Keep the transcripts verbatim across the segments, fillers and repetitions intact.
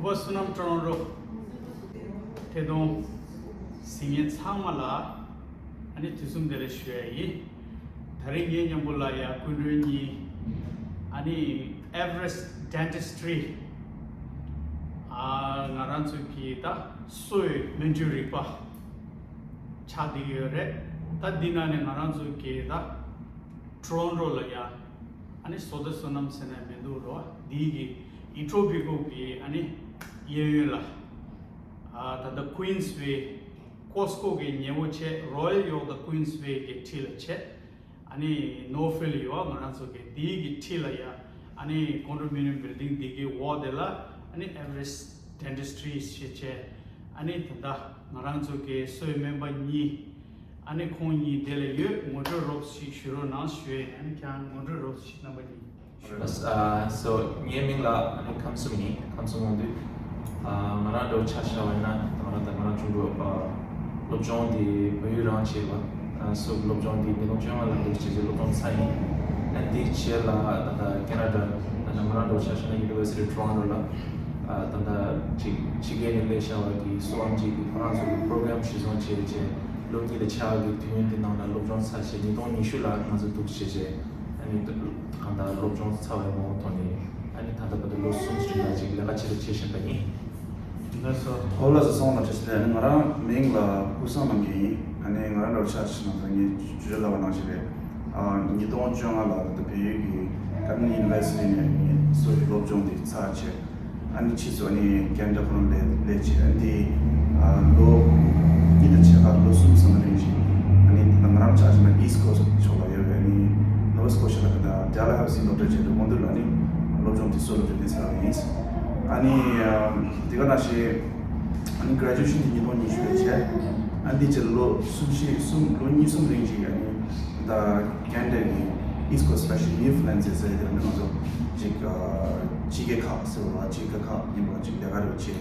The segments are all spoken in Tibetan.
བོད་བསོད་ནམས་ཀྲོང་རོ་ཐད་གཏོང་གཟིགས་མཁན་ཚང་མ་ལ་ཨ་ནི་དུས་གསུམ་བདེ་ལེགས་ཞུ་ཡ་ཡིན། ད་རིང་ངའི་མཉམ་པོ་ལ་ཡ་སྐུ་མགྲོན་གཉིས། ཨ་ནི་Everest Dentistry ཨ་ང་རང་ཚོ་གི་ད་སོའི་སྨན་བཅོས་རིག་པ་ཆགས་བསྡད་ཡོད་རེད། ད་འདི་ནང་ནས་ང་རང་ཚོ་གི་ད་ཊོ་རོན་ཊོ་ལ་ཡ་ཨ་ནི་བཟོ་ལྟ་བསོད་ནམས་ཟེར་ན་མི་འདུག་རོ། འདི་གི་ཨི་ཊོ་བི་ཀོ་གི་ཨ་ནི་གཡས་གཡོན་ལ་ཨ་ད་ལྟ་Queensway Costco གི་ཉེ་བོ་བྱས། Royal York དང་Queensway གི་འཁྲིས་ལ་བྱས། ཨ་ནི་Northfield ཡོད་ང་རང་ཚོ་གི་འདི་གི་འཁྲིས་ལ་ཡ་ཨ་ནི་Condominium Building འདི་གི་འོག་དེ་ལ་ཨ་ནི་Everest Dentistry ཞེས་བྱས། ཨ་ནི་ད་ལྟ་ང་རང་ཚོ་གི་སོའི་སྨན་པ་གཉིས། ཨ་ནི་ཁོང་གཉིས་དེ་ལ་ཡོད། ངོ་སྤྲོད་རོབ་ཞིག་ཞུ་རོགས་གནང་ཞུ་ཡས། ཨ་ནི་ཁྱེད་རང་ངོ་སྤྲོད་རོབ་ཞིག་རྣམ་པ་གཉིས། ཨ་སོ་ངའི་མིང་ལ་ཨ་ནི་ཁམས་གསུམ་ཡིན། ཁམས་གསུམ་དབང་འདུས། ཨ་ང་རང་འདྲ་བོ་ཆ་བཞག་པ་ཡིན་ན་ད་ང་རང་ད་ང་རང་ཆུང་དུས་ཨ་སློབ་སྦྱོང་དེ་བལ་ཡུལ་རང་བྱས་པ། ཨ་སོ་སློབ་སྦྱོང་དེ་ཉིས་སྟོང་བཅོ་ལྔ་ལ་འདུག་བྱས་རྗེས་སློབ་སྦྱོང་ཚར་ཡིན། ཨ་དེའི་རྗེས་ལ་ད་ལྟ་ཁེ་ན་ཌ་ད་ལྟ་ང་རང་འདྲ་བོ་ཆ་བཞག་ན་University Toronto ལ་ཨ་ད་ལྟ་ཅིག་ཕྱི་རྒྱལ་ནས་སླེབས་བཞག་པ་གི་སོ་ཨམ་ཆི་གི་ཁོ་རང་ཚོ་གི་པོ་རོ་གྷི་རམ་གཞི་བཟུང་བྱས་རྗེས། ལོ་གཉིས་ལ་ཆགས་ཀྱི་དུས་ཡུན་དེ་ནང་ལ་སློབ་སྦྱོང་ཚར་བྱས་ཉིས་སྟོང་ཉི་ཤུ་ལ་ང་ཚོ་འདུག་བྱས་རྗེས་ཨ་ནི་གང་ལྟར་སློབ་སྦྱོང་ཚར་བའི་ངོ་བོ་ཐོག་ནས་ཨ་ནི་ད་ལྟ་བར་དུ་ལོ་གསུམ་རིང་ལ་ཅིག་ལས་ཀ་ཆེད་དུ་བྱེད་བཞིན་པ་ཡིན། ལགས་སོ། ཨོ་ལགས་སོ། སོང་ལ་བཀྲ་ཤིས་བདེ་ལེགས། ཨ་ནི་ང་རང་མིང་ལ་ཀུན་བཟང་རྣམ་རྒྱལ་ཡིན། ཨ་ནི་ང་རང་འདྲ་བོ་ཆ་བཞག་ན་ད་ངས་ཇོ་ཇོ་ལབ་པ་ནང་བཞིན་རེད། ཨ་ཉིས་སྟོང་བཅོ་ལྔ་ལ་ད་ལྟ་བལ་ཡུལ་གྱི་Government University ནས་ངས་སོ་སོའི་སློབ་སྦྱོང་དེ་ཚར་བྱས། ཨ་ནི་ཕྱིས་སུ་ཨ་ནི་ཁེ་ན་ཌ་ཁོ་རང་ལ་སླེབས་བྱས། ཨ་ནི་ཨ་ལོ་གཉིས་དང་ཕྱེད་ཀ་ལོ་གསུམ་ཙམ་རིང་ཞིག་ཨ་ནི་ད་ང་རང་ཆ་བཞག་ན་East Coast ཕྱོགས་ལ་ཡོད་པའི་ཨ་ནི་Nova Scotia ལ་ད་Dalhousie སློབ་གྲྭ་བྱས་འདུག་དབང་འདུས་ལ་ཨ་ནི་སློབ་སྦྱོང་དེ་སོ་སློབ་སྦྱོང་དེ་ཚར་བ་ཡིན། ཨ་ནི་དེ་ག་ནང་བཞིན་ཨ་ནི་Graduation དེ་ཉིས་སྟོང་ཉི་ཤུ་ལ་བྱས། ཨ་ནི་དེ་རྗེས་ལོ་གསུམ་བཞི་གསུམ་ལོ་གཉིས་གསུམ་རིང་ཞིག་ཨ་ནི་ད་ཁེ་ན་ཌ་གི་East Coast especially Newfoundland ཟེར་ས་ཡ་དེ་ལ་ང་ཚོ་ཅིག་ཨ་ཕྱི་རྒྱལ་ཁག་ཟེར་བ་ལ་ཕྱི་རྒྱལ་ཁག་ཉིན་པ་ཅིག་ལས་ཀ་རེ་བྱས།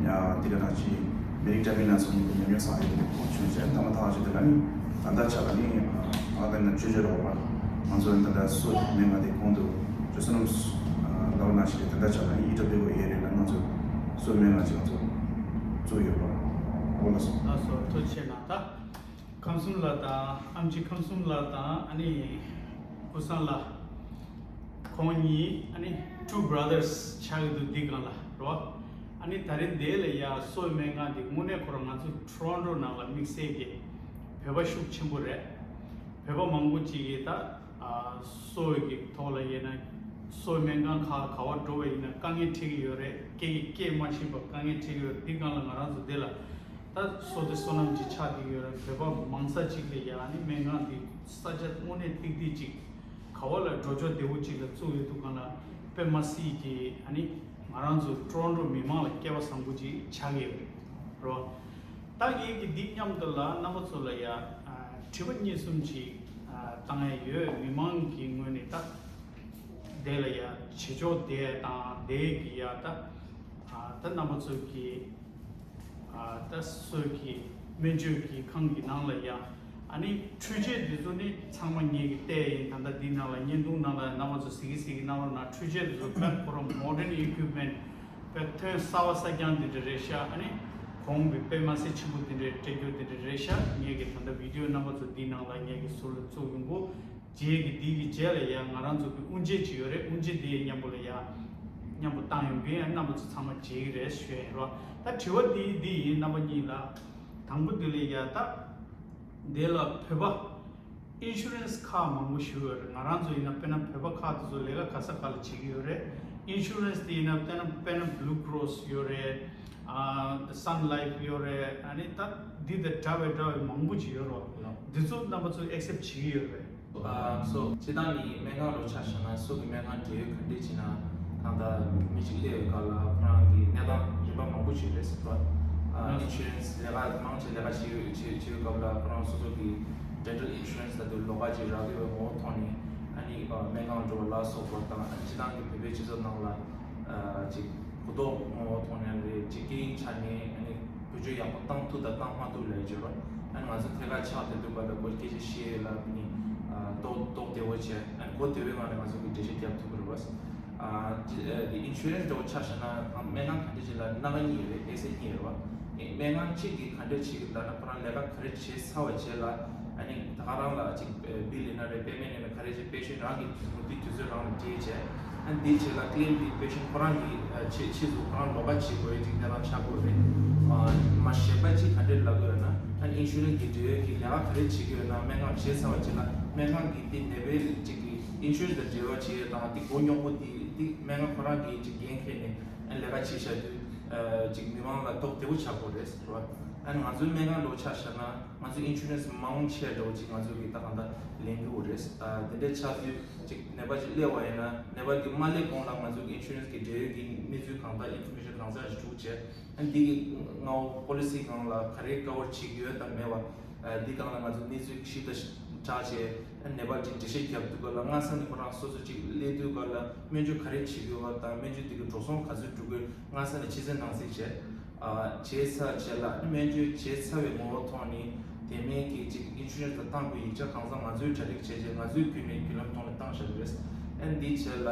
ཡ་དེ་ག་ནང་བཞིན་མི་རིགས་འདྲ་མིན་སྣ་ཚོགས་ཉིན་པ་ཉམས་མྱོང་བསགས་ཡོད་པའི་གོ་སྐབས་བྱུང་བྱས། མཐའ་མ་ཐག་ཆོད་དེ་ལ་ནི་ད་ལྟ་ཆ་ལ་ནི་ང་ད་ནི་ཅོ་ཅོ་རོགས་པ་ང་ཚོ་ད་ལྟ་སོ་མེད་ང་དེ་གོང་དུ་ཅོ་བསོད་ནམས་ལགས་ནང་བཞིན་ད་ལྟ་ཆ་ལ་ནི་ཨི་ཊ་བི་གོ་ཨེ་རེ་ལ་ང་ཚོ་སོ་མེད་ང་ཅིག་ང་ཚོ་བཙུགས་ཡོད་པ་འོ་ལ་སོ། ལགས་སོ། ཐུགས་རྗེ་ཆེ་གནང་། ད་ཁམས་གསུམ་ལགས་དང་ཨེམ་ཆི་ཁམས་གསུམ་ལགས་དང་ཨ་ནི་ཀུན་བཟང་ལགས། ཁོང་གཉིས་ཨ་ནི་two brothers ཆགས་ཀྱི་འདུག་འདི་སྒང་ལ་རོ། ཨ་ནི་ད་རིང་འདི་ལ་ཡ་སོ་སྨན་ཁང་འདི་དངོས་གནས་ཁོ་རང་ང་ཚོ་ཊོ་རོན་ཊོ་ནང་ལ་དམིགས་བསལ་གྱི་བོད་པ་ཤུགས་ཆེན་པོ་རེད། བོད་པ་མང་པོ་ཅིག་གིས་ད་ཨ་སོ་གི་ཐོག་ལ་ཡིན་ན་སོ་སྨན་ཁང་ཁག་ག་བ་འགྲོ་བ་ཡིན་ན་དཀའ་ངལ་འཕྲད་ཀྱི་ཡོད་རེད། སྐད་སྐད་མ་ཤེས་པ་དཀའ་ངལ་འཕྲད་ཀྱི་ཡོད་རེད། འདི་སྒང་ལ་ང་རང་ཚོ་འདི་ལ་ད་སོ་དེ་བསོད་ནམས་ཅིག་ཆགས་བསྡད་ཡོད་རེད། བོད་པ་མང་ས་ཅིག་ལ་ཡ་ཨ་ནི་སྨན་ཁང་འདི་ས་ཆ་དངོས་གནས་ཏིག་ཏིག་ཅིག་ག་བ་ལ་འགྲོ་ཕྱོགས་བདེ་བོ་ཅིག་ལ་བཙུགས་ཡོད་དུས་སྒང་ལ་དཔེ་མ་སྲིད་ཀྱི་ཨ་ནི་ང་རང་ཚོ་ཊོ་རོན་ཊོ་མི་མང་ལ་སྐལ་བ་བཟང་པོ་ཅིག་ཆགས་ཀྱི་ཡོད་རེད་རོ། ད་ངེད་ཀྱི་འདི་མཉམ་དུ་ལ་རྣམ་པ་ཚོ་ལ་ཡ་ཨ་དྲི་བ་གཉིས་གསུམ་ཅིག་ཨ་བཏང་ཡ་ཡོད། མི་མང་གི་ངོས་ནས་ད་དེ་ལ་ཡ་བྱེད་ཕྱོགས་དེ་དང་དེ་གི་ཡ་ད་ཨ་ད་རྣམ་པ་ཚོ་གི་ཨ་ད་སོ་གི་སྨན་བཅོས་ཀྱི་ཁང་གི་ནང་ལ་ཡ་ཨ་ནི་འཕྲུལ་ཆས་འདི་ཚོ་ནི་ཚང་མ་ངེད་ཀྱི་བལྟས་ཡིན། ད་ལྟ་འདི་ནང་ལ་བརྙན་ཐུང་ནང་ལ་རྣམ་པ་ཚོ་གཟིགས་གི་གཟིགས་གི་གནང་རོགས་གནང་། འཕྲུལ་ཆས་འདི་ཚོ་དཔེ་ཁོ་རང་modern equipment དཔེ་ཐོན་གསར་བ་གསར་རྐྱང་འདི་འདྲ་རེད་ཤག་ཨ་ནི་གོང་གི་དཔེ་མ་སྲིད་ཆེན་པོ་འདི་འདྲ་སྤྲད་རྒྱུ་འདི་འདྲ་རེད་ཤག་ངེད་ཀྱི་ད་ལྟ་བི་ཌི་ཡོ་རྣམ་པ་ཚོ་འདི་ནང་ལ་ངེད་ཀྱི་ཟུར་ལ་བཙུགས་ཡོང་གི། རྗེས་ཀྱི་འདི་གི་རྗེས་ལ་ཡ་ང་རང་ཚོ་གི་དབུ་འབྱེད་ཅིག་ཡོད་རེད། དབུ་འབྱེད་འདི་ཡ་མཉམ་པོ་ལ་ཡ་མཉམ་པོ་བཏང་ཡོང་གི་ཡ། རྣམ་པ་ཚོ་ཚང་མ་མཇལ་གི་རེད་ཞུ་ཡ་ཡིན་རོ། ད་དྲི་བ་འདི་འདི་ཡིན་རྣམ་པ་གཉིས་ལ། དང་པོ་འདི་ལ་ཡ་ད་འདི་ལ་བོད་པ་ཨིན་ཤུ་རན་སི་ཁག་མང་པོ་ཞིག་ཡོད་རེད། ང་རང་ཚོ་ཡིན་ན་དཔེར་ན་བོད་པ་ཁག་དེ་ཚོ་ལས་ཀ་ག་ས་ག་ལ་བྱེད་ཀྱི་ཡོད་རེད། ཨིན་ཤུ་རན་སི་དེ་ཡིན་ན་དཔེར་ན་དཔེར་ན་Blue Cross ཡོད་རེད། ཨ་Sun Life ཡོད་རེད། ཨ་ནི་ད་འདི་དང་འདྲ་བའི་འདྲ་བའི་མང་པོ་ཅིག་ཡོད་རོ། ལགས། འདི་ཚོ་རྣམ་པ་ཚོ་ཨེག་སེབ་བྱེད་ཀྱི་ཡོད་རེད། ཨ་སོ་སྤྱིར་བཏང་ནི་སྨན་ཁང་ལོ་ཆ་བཞག་ན་སོ་གི་སྨན་ཁང་འབྲེལ་ཡོད་ག་འདྲས་བྱས་ན་གང་ལྟར་མི་གཅིག་སླེབས་པའི་སྐབས་ལ་ཁོ་རང་གི་གནས་སྟངས་རིམ་པ་མང་པོ་ཞིག་རེད་ཟེར་བ། ཨ་ཨིན་ཤུ་རན་སི་ལས་ཀ་མང་ཆེ་ལས་ཀ་བྱེད་ཡོད་བྱེད་བྱེད་པའི་སྐབས་ལ་ཁོ་རང་སོ་སོ་གི་ཌེན་ཊལ་ཨིན་ཤུ་རན་སི་ལ་དུ་ལོགས་ཀ་ཅིག་རག་གི་ཡོད་པའི་ངོ་བོ་ཐོག་ནས་ཨ་ནི་སྨན་ཁང་འགྲོ་བ་ལ་སོགས་པ་དང་སྤྱིར་བཏང་གི་བོད་པའི་སྤྱི་ཚོགས་ནང་ལ་ཨ་ཅིག་གོ་རྟོགས་ངོ་བོ་ཐོག་ནས་རེད། ཅིག་སྐད་ཡིག་ཆ་ནས་ཨ་ནི་བེད་སྤྱོད་ཡག་པོ་བཏང་ཐུབ་དང་བཏང་མ་ཐུབ་ལས་བརྗོད་རོགས། ཨ་ནི་ང་ཚོ་ཐད་ཀར་ཕྱག་དེ་དུས་པ་ལ་སྐོར་སྐད་ཆ་བཤད་ཡས་ལ་ཨ་ནི་ཨ་རྟོགས་རྟོགས་བདེ་བོ་བྱས། ཨ་ནི་གོ་བདེ་བོའི་ངང་ནས་ང་ཚོ་གི་འགྲེལ་བཤད་རྒྱབ་ཐུབ་ཀྱི་རེད་བ། ཨ་དེ་ཨ་དེ་ཨིན་ཤུ་རན་སི་འདྲ་བོ་ཆ་བཞག་ན་སྨན་ཁང་ག་འདྲ་ཅིག་ལ་སྣ་ཁ་གཉིས་ཡོད་རེད། ཨེ་སེ་གཉིས་ཡོད་རེད་བ། སྨན་ཁང་གཅིག་གིས་ག་འདྲ་བྱེད་ཀྱི་ལབ་ན་ཁོ་རང་ལས་ཀ་ག་རེ་བྱས་ཚར་བ་རྗེས་ལ་ཨ་ནི་ད་ག་རང་ལ་ཅིག་བིལ་ཡིན་ན་རེད། པེ་མེན་ཊི་ཡིན་ན་ག་རེ་བྱས་པེ་ཤེན་ཊི་རང་གི་མུ་མཐུད་དུས་ཚོད་རང་ལ་སྤྲད་བྱས། ཨ་ནི་དེའི་རྗེས་ལ་ཀི་ལེམ་དེ་པེ་ཤེན་ཊི་ཁོ་རང་གི་ཨ་ཆེད་ཆེད་དུ་ཁོ་རང་ལོགས་ཀ་བྱེད་དགོས་ཡས་ཅིག་གནས་སྟངས་ཆགས་ཀྱི་ཡོད་རེད། ཨ་མ་གཞན་པ་ཅིག་ག་འདྲས་ལབ་ཀྱི་ཡོད་ན་ཨ་ནི་ཨིན་ཤུ་རན་སི་གི་འབྲེལ་ཡོད་ཀྱི་ལས་ཀ་ག་རེ་བྱེད་ཀྱི་ཡོད་ན་སྨན་ཁང་བྱས་ཚར་བ་རྗེས་ལ་སྨན་ཁང་གི་དེ་ནད་པའི་ཅིག་གི་ཨིན་ཤུ་རན་སི་དང་འབྲེལ་བ་བྱེད་ཡས་དང་དེ་སྒོ་རྙོག་པོ་དེ་དེ་སྨན་ཁང་ཁོ་རང་གིས་ཅིག་འགན་འཁྱེར་ནས་ཨ་ནི་ལས་ཀ་བྱེད་བཞག་དུས་ཨ་ཅིག་མི་མང་ལ་སྟོབས་བདེ་པོ་ཆགས་དགོས་རེད་ཟེར་བ། ཨ་ནི་ང་ཚོའི་སྨན་ཁང་འདྲ་བོ་ཆ་བཞག་ན་ང་ཚོའི་ཨིན་ཤུ་རན་སི་མང་ཆེ་འདྲ་བོ་ཅིག་ང་ཚོ་གིས་ད་གང་ལྟར་ལེན་གྱི་ཡོད་རེད། ཨ་དེ་འདྲའི་ཆགས་དུས་ཅིག་ནད་པ་ཅིག་སླེབས་པ་ཡིན་ན་ནད་པ་དེ་མ་སླེབས་གོང་ལ་ང་ཚོ་གི་ཨིན་ཤུ་རན་སི་གི་འབྲེལ་ཡོད་ཀྱི་གནས་ཚུལ་གང་དག་ཨིན་ཕོར་མེ་ཤན་གང་ཟག་ཞིག་སྒྲུག་བྱས། ཨ་འདི་གི་སྔ་པོ་ལི་སི་སྒང་ལ་ག་རེ་ཀ་བར་བྱེད་ཀྱི་ཡོད་དང་མེད་པ། ཨ་འདི་སྒང་ལ་ང་ཚོ་གནས་ཚུལ་ཞིབ་ཏུ་བསྒྲགས་བྱས། ཨ་ནད་པ་ཅིག་འགྲེལ་བཤད་རྒྱབ་དུས་སྐབས་ལ་སྔ་ས་ནས་ཁོ་རང་སོ་སོ་ཅིག་སླེབས་དུས་སྐབས་ལ་སྨན་བཅོས་ག་རེ་བྱེད་ཀྱི་ཡོད་པ་དང་སྨན་བཅོས་དེ་གི་འགྲོ་སོང་ག་ཚོད་འགྲོ་གི་ཡོད་སྔ་ས་ནས་ཕྱི་གསལ་ནང་གསལ་བྱས། ཨ་བྱས་ཚར་རྗེས་ལ་སྨན་བཅོས་བྱས་ཚར་བའི་ངོ་བོ་ཐོག་ནས་དེ་མིན་གྱི་ཅིག་ཨིན་ཤུ་རན་སི་ལ་གཏང་དགོས་ཡིག་ཆ་གང་ཟག་ང་ཚོའི་གྲ་སྒྲིག་བྱས་རྗེས་ང་ཚོའི་བརྒྱུད་ནས་བརྒྱུད་ལམ་ཐོག་ནས་བཏང་བཞག་གི་རེད། ཨ་འདིའི་རྗེས་ལ་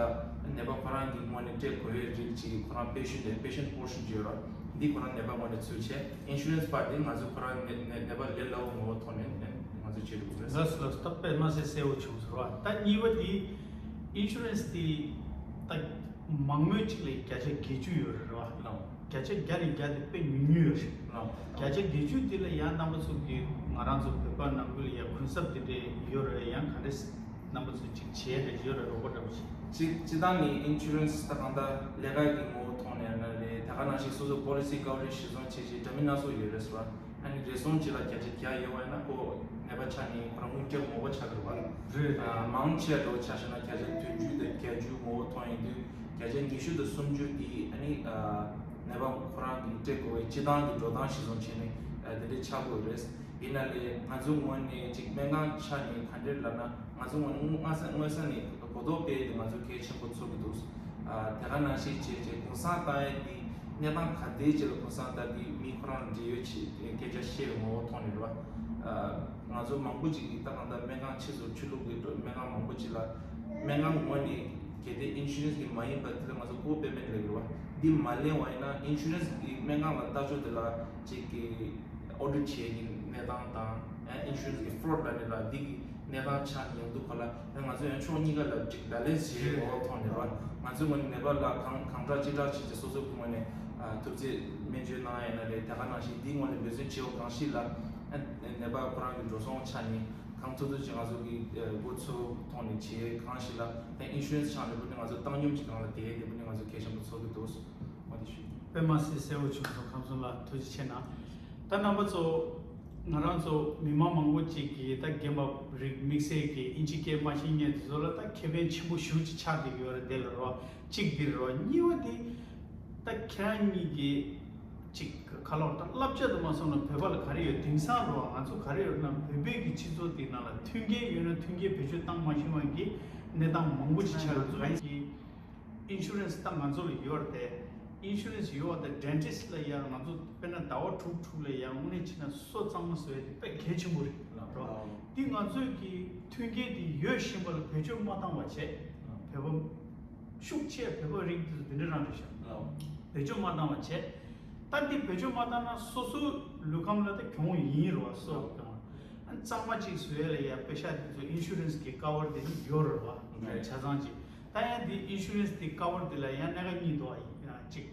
ནད་པ་ཁོ་རང་གི་ངོས་ནས་སྤྲད་དགོས་ཡས་རིགས་ཅིག་ཁོ་རང་པེ་ཤེན་ཊི་པེ་ཤེན་ཊི་པོར་ཤན་ཅིག་ཡོད་ར། འདི་ཁོ་རང་ནད་པ་ངོས་ནས་ཚུར་བྱས། ཨིན་ཤུ་རན་སི་པར་དེ་ང་ཚོ་ཁོ་རང་ནད་ནད་ནད་པ་ལས་སླ་བོ་ངོ་བོ་ཐོག་ནས་ནས་ང་ཚོས་བྱེད་དགོས་རེད། ལགས་སོ་ལགས་སོ། ད་དཔེ་མ་སྲིད་གསལ་བོ་བྱུང་ཟེར་བ། ད་གཉིས་པ་དེ་ཨིན་ཤུ་རན་སི་དེ་ད་མང་མོས་གཅིག་ལ་བརྒྱ་ཆ་བརྒྱད་ཅུ་ཡོད་རེད་བ། ལགས། བརྒྱ་ཆ་བརྒྱ་ནས་བརྒྱ་དེ་དཔེ་ཉུང་ཉུང་ཡོད་རེད། ལགས། བརྒྱ་ཆ་བརྒྱད་ཅུ་དེ་ལ་ཡང་རྣམ་པ་ཚོ་གིས་ང་རང་ཚོ་བོད་པ་ནང་ཁུལ་ལ་ཡང་གུན་གསབ་དེ་འདྲས་ཡོད་རེད། ཡང་ག་འདྲས་རྣམ་པ་ཚོས་ཅིག་བྱས་རེད་ཡོད་རེད་རོགས་པ་འདྲ་པོ་ཞིག་སྤྱི་སྤྱི་བཏང་ནས་ཨིན་ཤུ་རན་སི་ད་གང་ལྟར་ལས་ཀ་གི་ངོ་བོ་ཐོག་ནས་ཡིན་ན་རེད། ད་ག་ནང་བཞིན་སོ་སོ་པོ་ལི་སི་ཀ་བ་རེ་ཇི་གཞིར་བཟུང་བྱས་རྗེས་འདྲ་མིན་སྣ་ཚོགས་ཡོད་རེད་ཟེར་བ། ཨ་ནི་རེ་ཟུང་གཅིག་ལ་བརྒྱ་ཆ་བརྒྱ་ཡོད་པ་ཡིན་ན་ཁོ་ནད་པ་ཆ་ནས་ཁོ་རང་དངུལ་སྤྲད་ངོ་བོ་ཆགས་ཀྱི་རེད་བ། རེད། ཨ་མང་ཆེ་འགྲོ་ཆ་བཞག་ན་བརྒྱ་ཆ་བདུན་ཅུ་དང་བརྒྱད་ཅུ་ངོ་བོ་ཐོན་ཡོང་དུས་བརྒྱ་ཆ་ཉི་ཤུ་དང་སུམ་ཅུ་དེ་ཨ་ནི་ཨ་ནད་པ་ཁོ་རང་གི་སྤྲད་དགོས་པའི་སྤྱི་བཏང་གི་འགྲོ་སྟངས་གཞིར་བཟུང་བྱས་ནས་ཨ་དེ་འདྲས་ཆགས་དགོས་རེད། ཡིན་ན་ལས་ང་ཚོའི་ངོས་ནས་ཅིག་སྨན་ཁང་ཆ་ནས་ག་འདྲས་ལབ་ན་ང་ཚོའི་ངོས་ནས་སྔ་ས་སྔོན་ས་ནས་གོ་རྟོགས་སྤེལ་ཡས་དེ་ང་ཚོ་གལ་ཆེན་པོ་ཚོར་གྱི་འདུག་ཨ་དེ་ག་ནང་བཞིན་བྱས་རྗེས་གུང་སེང་བཏང་ཡས་དེ་གནས་སྟངས་ག་དེའི་རྗེས་ལ་གུང་སེང་བཏང་དེ་མི་ཁོ་རང་འབྲེལ་ཡོད་བྱས་སྐད་ཆ་བཤད་པའི་ངོ་བོ་ཐོག་ནས་རེད་བ། ཨ་ང་ཚོ་མང་པོ་ཅིག་གིས་ད་གང་ལྟར་སྨན་ཁང་ཕྱི་ཚོ་ཆོས་ལུགས་ཀྱི་སྨན་ཁང་མང་པོ་ཅིག་ལ་སྨན་ཁང་ངོས་ནས་གལ་ཏེ་ཨིན་ཤུ་རན་སི་གི་མ་ཡིན་པ་དེ་ལ་ང་ཚོ་ཀོ་པེ་མེན་ཊི་ལབ་ཀྱི་རེད་བ། འདི་མ་ལེན་པ་ཡིན་ན་ཨིན་ཤུ་རན་སི་གི་སྨན་ཁང་ལ་ལྟ་ཕྱོགས་དེ་ལ་ཅིག་གི་ཨོ་ཌིཊ་བྱེད་ཀྱི་གནས་སྟངས་དང་ཨ་ཨིན་ཤུ་རན་སི་གི་ཕོ་རོཌ་ལབ་ནས་ལ་འདི་གི་གནས་སྟངས་ཆགས་ཡོང་དུས་ག་ལ་ང་ཚོ་ཡང་ཕྱོགས་གཉིས་ཀ་ལ་ཅིག་བྷེ་ལེན་སི་བྱེད་ཡོད་ཐོག་ནས་ར། ང་ཚོའི་ངོས་ནས་ནད་པ་ལ་གང་གང་དྲག་ཅི་དྲག་བྱེད་ཅིག་སོ་སོ་གི་ངོས་ནས་ཨ་ཐུབ་ཚད་སྨན་བཅོས་གནང་ཡ་ཡིན་ན་རེད། དེ་ག་ནང་བཞིན་འདིའི་ངོས་ནས་འབད་བརྩོན་བྱེད་འོ་གང་ཞིག་ལ་ཨ་ནད་པ་ཁོ་རང་གི་འགྲོ་སོང་ཆ་ནས་གང་ཐུབ་ཐུབ་ཅིག་ང་ཚོ་གི་ཨ་འགོ་ཚུགས་ཐོག་ནས་བྱེད་གང་ཞིག་ལ་ཨ་ཨིན་ཤུ་རན་སི་ཆགས་ནས་བུ་ནི་ང་ཚོ་བཏང་སྙོམས་ཀྱི་སྒང་ལ་བསྡད་ཡ་དེ་བུ་ནི་ང་ཚོ་གལ་ཆེན་པོ་ཚོར་གི་འདུག་འོ་དེ་ཞུ། དཔེ་མ་སྲིད་གསལ་བོ་བྱུང་སོང་། ཁམས་གསུམ་ལགས་ཐུགས་རྗེ་ཆེ་གནང་། ད་རྣམ་པ་ཚོ་ང་རང་ཚོ་མི་མང་མང་པོ་ཅིག་གིས་ད་རྒན་པ་རིགས་དམིགས་བསལ་གྱིས་ཨིན་ཇི་སྐད་མ་ཤེས་མཁན་དེ་ཚོ་ལ་ད་ཁེ་ཕན་ཆེན་པོ་ཞེ་པོ་ཅིག་ཆགས་བསྡད་ཀྱི་ཡོད་རེད། དེ་ལ་རོ་གཅིག་འདིར་རོ་གཉིས་པ་དེ་ད་ཁྱེད་རང་གཉིས་ཀྱིས་ཅིག་ག་ལ་བར་ད་བསླབ་བྱ་དུ་མ་སོང་ན་བོད་པ་ལ་ག་རེ་ཡོད། དེང་སང་རོ་ང་ཚོ་ག་རེ་ཡོད་ན་བོད་པའི་གི་སྤྱི་ཚོགས་དེ་ནང་ལ་མཐུན་རྐྱེན་ཡོད་ན་མཐུན་རྐྱེན་བེད་སྤྱོད་བཏང་མ་ཤེས་པ་གི་གནས་སྟངས་མང་པོ་ཅིག་ཆགས་ཡོད། ང་ཚོ་གི་ཨིན་ཤུ་རན་སི་ད་ང་ཚོ་ལ་ཡོད་རེད་དེ། ཨིན་ཤུ་རན་སི་ཡོད་པ་དང་ཌེན་ཊིསི་ལ་ཡང་ང་ཚོ་དཔེར་ན་ཟླ་བ་དྲུག་དྲུག་ལ་ཡང་དངོས་གནས་བྱས་ན་སོ་གཙང་མ་བཟོ་ཡ་དེ་དཔེ་གལ་ཆེན་པོ་རེད་ལ། ལགས། འདི་ང་ཚོས་ཀྱི་མཐུན་རྐྱེན་དེ་ཡོད་བཞིན་པ་ལ་བེད་སྤྱོད་མ་བཏང་བ་བྱས། ལགས། བོད་པ་ཤུགས་ཆེ་བོད་པ་རིགས་དེ་ཚོ་དེ་འདྲ་རང་རེད་ཤག་ལགས། བེད་སྤྱོད་མ་བཏང་བ་བྱས། ད་འདི་བེད་སྤྱོད་མ་བཏང་ན་སོ་སོའི་ལུས་ཁམས་ལ་ད་གྱོང་ཡིན་རེད་བ། སོ་ལགས། གྱོང་། ཨ་གཙང་མ་ཅིག་བཟོ་ཡ་ལ་ཡ་པེ་ཤ་དེ་ཚོ་ཨིན་ཤུ་རན་སི་གི་ཀ་བར་དེ་ནི་ཡོད་རེད་བ། རེད། ཆ་ཚང་ཅིག་ད་ཡང་འདི་ཨིན་ཤུ་རན་སི་འདི་ཀ་བར་འདི་ལ་ཡང་སྣ་ཁ་གཉིས་འདུག་ཨ་ཡང་གཅིག་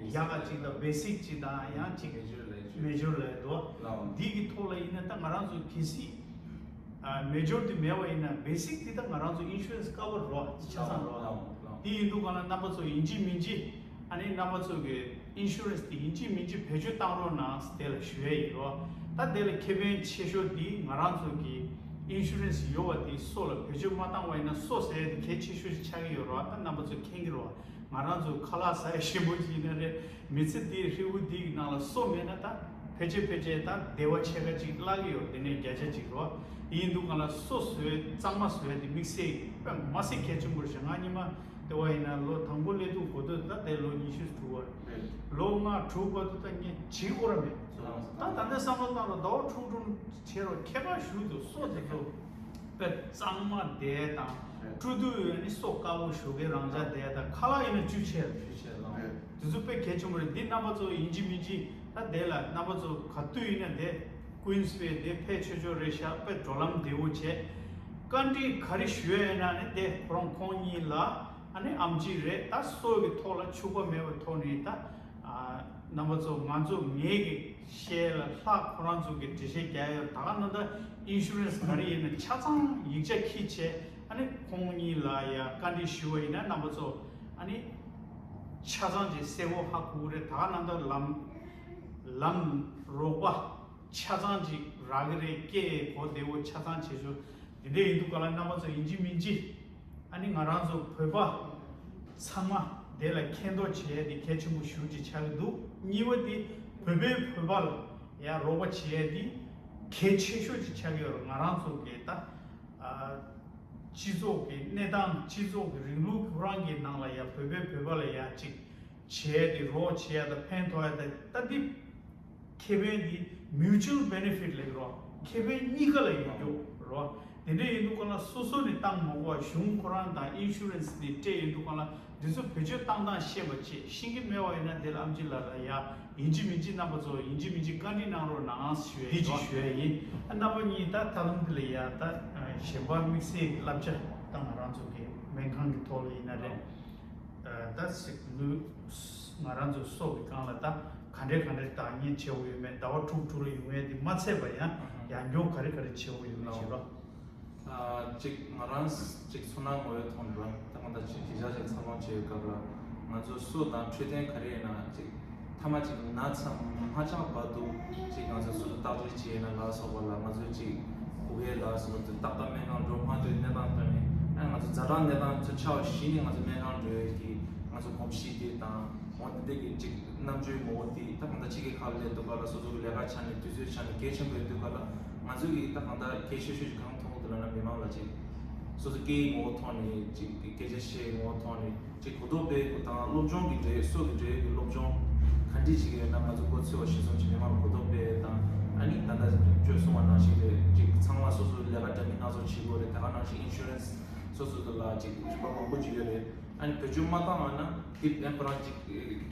ཡག་ག་གཅིག་དང་བེ་སིག་གཅིག་དང་ཡང་གཅིག་མེ་ཇར་ལབ་ཡ་མེ་ཇར་ལབ་ཡ་འདུག་ལའོ། འདི་གི་ཐོག་ལ་ཡིན་ན་ད་ང་རང་ཚོ་གལ་སྲིད་ཨ་མེ་ཇར་འདི་མེད་པ་ཡིན་ན་བེ་སིག་འདི་ད་ང་རང་ཚོ་ཨིན་ཤུ་རན་སི་ཀ་བར་རོགས་ཆ་ཚང་རོགས། ལའོ། ལའོ། འདི་ཡིན་དུས་གང་ལ་རྣམ་པ་ཚོ་ཡིན་གཅིག་མིན་གཅིག་ཨ་ནི་རྣམ་པ་ཚོ་གི་ཨིན་ཤུ་རན་སི་དེ་ཡིན་གཅིག་མིན་གཅིག་བེད་སྤྱོད་བཏང་རོགས་གནང་ཟེར་དེ་ལ་ཞུ་ཡ་ཡིན་རོགས། ད་དེ་ལ་ཁེ་ཕན་ཆེ་ཤོས་དེ་ང་རང་ཚོ་གི་ཨིན་ཤུ་རན་སི་ཡོད་པ་དེ་སོ་ལ་བེད་སྤྱོད་མ་བཏང་བ་ཡིན་ན་སོ་ཟེར་ཡ་དེ་གལ་ཆེ་ཤོས་ཤིག་ཆགས་ཀྱི་ཡོད་རོགས། ད་རྣམ་པ་ཚོ་མཁྱེན་གྱི་རོགས། ང་རང་ཚོ་ཁ་ལག་ཟ་ཡ་ཞིམ་པོ་ཅིག་ཡིན་ན་རེད། མི་ཚེ་འདིའི་ཧྲིལ་བོ་འདི་གི་ནང་ལ་སོ་མེད་ན་ད་ཕལ་ཆེར་ཕལ་ཆེར་ད་བདེ་བ་ཕྱེད་ཀ་ཅིག་བརླག་གི་ཡོད་རེད། དེ་ནས་བརྒྱ་ཆ་ཅིག་རོགས། ཡིན་དུས་གང་ལ་སོ་བཟོས་གཙང་མ་བཟོས་ཡ་དེ་དམིགས་བསལ་དཔེ་མ་སྲིད་གལ་ཆེན་པོ་རེད་ཤག་ང་ཉི་མ་དེ་བ་ཡིན་ན་ལོ་དང་པོ་སླེབས་དུས་གོ་ཐོས་ད་དེ་ལོ་ཉི་ཤུ་དྲུག་པ་རེད། ལོ་ལྔ་དྲུག་བར་དུ་ད་ངས་བྱེད་དགོས་ར་མེད། ད་ད་ལྟ་བསམ་བློ་བཏང་ར་ཟླ་བ་དྲུག་དྲུག་བྱེད་རོགས་ཁྱད་པར་ཞུ་འདུག་སོ་དེ་ཚོ། གཙང་མ་བསྡད་དང་། སྤྲོ་བསྡུ་ཡོད་ནི་སོ་དཀར་པོ་ཞོགས་ཀས་རང་འཇགས་བསྡད་དང་། ཁ་ལག་ཡིན་ན་བཅུ་ཆད་ལ། བཅུ་ཆད་ལ། དེ་ཚོ་དཔེ་གལ་ཆེན་པོ་རེད། འདི་རྣམ་པ་ཚོ་ཡིན་གཅིག་མིན་གཅིག་ད་དེ་ལ་རྣམ་པ་ཚོ་ག་དུས་ཡིན་ན་དེ་Queens Bay དེ་ཕེབས་ཆོག་ཆོག་རེད་ཤག་དཔེ་འགྲོ་ལམ་བདེ་བོ་བྱས། བཀའ་འདྲི་ག་རེ་ཞུ་ཡ་ཡོད་ན་ནི་དེ་ཁོ་རང་ཁོང་གཉིས་ལ་ཨ་ནི་ཨེམ་ཆི་རེད། ད་སོ་གི་ཐོག་ལ་འཕྱུག་པ་མེད་པའི་ཐོག་ནས་ད། རྣམ་པ་ཚོ་ང་ཚོ་ངེད་ཀྱི་ཤེས་ལ་ལྷག་ཁོ་རང་ཚོ་གི་འགྲེལ་བཤད་རྒྱག་ཡོད། ད་ག་ནང་ད་ཨིན་ཤུ་རན་སི་ག་རེ་ཡིན་ན་ཆ་ཚང་ཡིག་ཆ་ཁྱི་བྱས། ཨ་ནི་ཁོང་གཉིས་ལ་ཡ་བཀའ་འདྲི་ཞུ་བ་ཡིན་ན་རྣམ་པ་ཚོ་ཨ་ནི་ཆ་ཚང་ཅིག་གསལ་པོ་ཧ་གོ་གི་རེད། ད་ག་ནང་ད་ལམ་ལམ་རོགས་པ་ཆ་ཚང་ཅིག་རག་གི་རེད། སྐད་གོ་བདེ་བོ་ཆ་ཚང་བྱེད་ཆོག་དེ་འདྲ་ཡིན་དུས་ག་ལ་རྣམ་པ་ཚོ་ཡིན་གཅིག་མིན་གཅིག་ཨ་ནི་ང་རང་ཚོ་བོད་པ་ཚང་མ་དེ་ལ་མཁྱེན་རྟོགས་བྱེད་ཡ་དེ་གལ་ཆེན་པོ་ཞེ་པོ་ཅིག་ཆགས་ཀྱི་འདུག་གཉིས་པ་དེ་བོད་པའི་བོད་པ་ལ་ཡ་རོགས་པ་བྱེད་ཡ་དེ་གལ་ཆེ་ཤོས་ཅིག་ཆགས་ཀྱི་ཡོད་རེད། ང་རང་ཚོ་གི་ད་ཨ་སྤྱི་ཚོགས་ཀྱི་གནས་སྟངས། སྤྱི་ཚོགས་ཀྱི་རིང་ལུགས་ཁོ་རང་གི་ནང་ལ་ཡ་བོད་པའི་བོད་པ་ལ་ཡ་ཅིག་བྱེད་ཡ་དེ། རོགས་བྱེད་ཡ་དང་ཕན་ཐོགས་ཡ་དེ་ད་འདི། ཁེ་ཕན་འདི་mutual benefit ལབ་རོ། ཁེ་ཕན་གཉིས་ཀ་ལ་ཡོད་རྒྱུ་རོ། དེ་འདྲ་ཡིན་དུས་ག་ལ་སོ་སོ་ནས་བཏང་མ་དགོས་པ་གཞུང་ཁོ་རང་དང་ཨིན་ཤུ་རན་སི་ནས་སྤྲད་ཡོད་དུས་ག་ལ་འདི་ཚོ་བེད་སྤྱོད་བཏང་སྟངས་ཤེས་པ་བྱེད། ཤེས་ཀྱི་མེད་པ་ཡིན་ན་དེ་ལ་ཨམ་ཆི་ལགས་ལ་ཡ་ཡིན་གཅིག་མིན་གཅིག་རྣམ་པ་ཚོ་ཡིན་གཅིག་མིན་གཅིག་བཀའ་འདྲི་གནང་རོགས་གནང་ཞུ་ཡ་ཡིན། འདི་གཅིག་ཞུ་ཡ་ཡིན། ཨ་རྣམ་པ་གཉིས་ད་ཐབས་ལམ་འདི་ལ་ཡ་ད་གཞན་པ་དམིགས་བསལ་གྱི་བསླབ་བྱ་ད་ང་རང་ཚོ་གི་སྨན་ཁང་གི་ཐོག་ལ་ཡིན་ན་རེད། ད་སྲིད་ལུས་ང་རང་ཚོ་སྲོག་གི་སྒང་ལ་ད་ག་འདྲས་ག་འདྲས་བདག་གཉེར་བྱེད་དགོས་ཡོད་མེད། ཟླ་བ་དྲུག་དྲུག་ལ་ཡོང་ཡས་དེ་མ་ཚད་པ་ཡང་ཡང་སྐྱོར་ག་རེ་ག་རེ་བྱེད་དགོས་ཡོད་མེད་ཅེས་ལ། ཨ་གཅིག་ང་རང་གཅིག་ཚོར་སྣང་ངོ་བོའི་ཐོག་ནས་ར་ད་གང་ལྟར་གཅིག་གི་ཆ་ཅིག་འཚར་ལོངས་བྱེད་ཡོད་སྐབས་ལ་ང་ཚོ་སོ་དང་འཕྲོད་བསྟེན་ག་རེ་ཡིན་ན་གཅིག་ཐ་མ་ཅིག་ན་ཚ་མ་ཆགས་བར་དུ་ཅིག་ང་ཚོ་སོ་སོ་བརྟག་དཔྱད་བྱས་ན་ལ་སོགས་པ་ལ་ང་ཚོ་ཅིག་གུ་གེ་ལ་སོགས་པ་ཏག་ཏག་སྨན་ཁང་འགྲོ་མ་ཐུབ་གནས་སྟངས་ཐོན་ནས། ཨ་ང་ཚོ་ཛ་དྲག་གནས་སྟངས་ཚོ་ཆགས་པ་གཞི་ནས་ང་ཚོ་སྨན་ཁང་འགྲོ་ཡས་ཀྱི་ང་ཚོ་གོམས་གཤིས་དེ་དང་འོ་དེ་འདྲ་གི་ཅིག་རྣམ་དཔྱོད་ངོ་བོ་དེ་ད་གང་ལྟར་ཕྱི་རྒྱལ་ཁག་ལ་སླེབས་དུས་སྐབས་ལ་སོ་སོ་གི་ལས་ཀ་ཆ་ནས་དུས་ཚོད་ཆ་ནས་གལ་ཆེན་པོ་ཡིན་དུས་སྐབས་ལ་ང་ཚོ་གི་ད་གང་ལྟར་གལ་ཆེ་ཤོས་ཅིག་གང་མཐོང་གི་འདུག་ལབ་ན་མི་མང་ལ་ཅིག་སོ་སོ་སྐད་ཡིག་ངོ་བོ་ཐོག་ནས་ཅིག་སྐད་ཆ་བཤད་ངོ་བོ་ཐོག་ནས། ཅིག་གོ་རྟོགས་སྤེལ་དགོས་དང་སློབ་སྦྱོང་གི་འབྲེལ་ཡོད་སོགས་ཀྱི་འབྲེལ་ཡོད་ཀྱི་སློབ་སྦྱོང་ག་འདྲས་ཅིག་ཡོད་ན་ང་ཚོ་མགོ་ཚོས་པ་ཞིག་སོང་ཅིག་མི་མང་གོ་རྟོགས་སྤེལ་དང་། ཨ་ནི་ད་ལྟ་ཁྱོད་གསུངས་པ་ནང་བཞིན་རེད། ཅིག་ཚང་མ་སོ་སོའི་ལས་ཀ་འདྲ་མིན་སྣ་ཚོགས་བྱེད་དགོས་རེད། ད་ག་ནང་བཞིན་ཨིན་ཤུ་རན་སི་སོ་སོ་དེ་ལ་ཅིག་རིག་པ་མང་པོ་ཅིག་ཡོད་རེད། ཨ་ནི་བེད་སྤྱོད་མ་བཏང་བ་ན་དེ་ཡང་ཁོ་རང་ཅིག་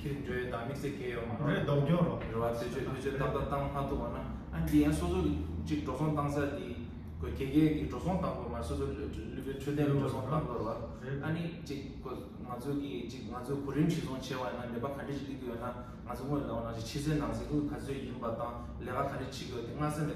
ཁྱེར་འགྲོ་ཡས་དང་དམིགས་བསལ་གལ་ཡོད་མ་རེད། རེད། ལྡོག་སྐྱོན་རོ། རེད་བ། བེད་སྤྱོད་བེད་སྤྱོད་ཏག་ཏག་བཏང་མ་ཐུབ་པ་ན་ཨ་ནི་དེ་ཡང་སོ་སོ་ཅིག་འགྲོ་སོང་བཏང་ས་དེ་གོ་དགེ་རྒན་གྱི་འགྲོ་སོང་བཏང་དགོས་མ་རེད། སོ་སོ་ལུས་པོའི་འཕྲོད་བསྟེན་ལ་འགྲོ་སོང་བཏང་དགོས་རེད་བ། ཨ་ནི་ཅིག་གོ་ང་ཚོ་གི་ཅིག་ང་ཚོའི་གོ་རིམ་གཞིར་བཟུང་བྱས་པ་ཡིན་ན་ནད་པ་ག་འདྲ་ཞིག་སླེབས་ཀྱི་ཡོད་ན་ང་ཚོ་སྔོན་ལ་འོ་ན་ཅིག་ཕྱི་ཚེས་ནང་གཟིགས་སྐབས་ག་ཚོད་ཡིན་པ་དང་ལས་ཀ་ག་རེ་བྱེད་ཀྱི་ཡོད་དེ་སྔ་ས་ནས་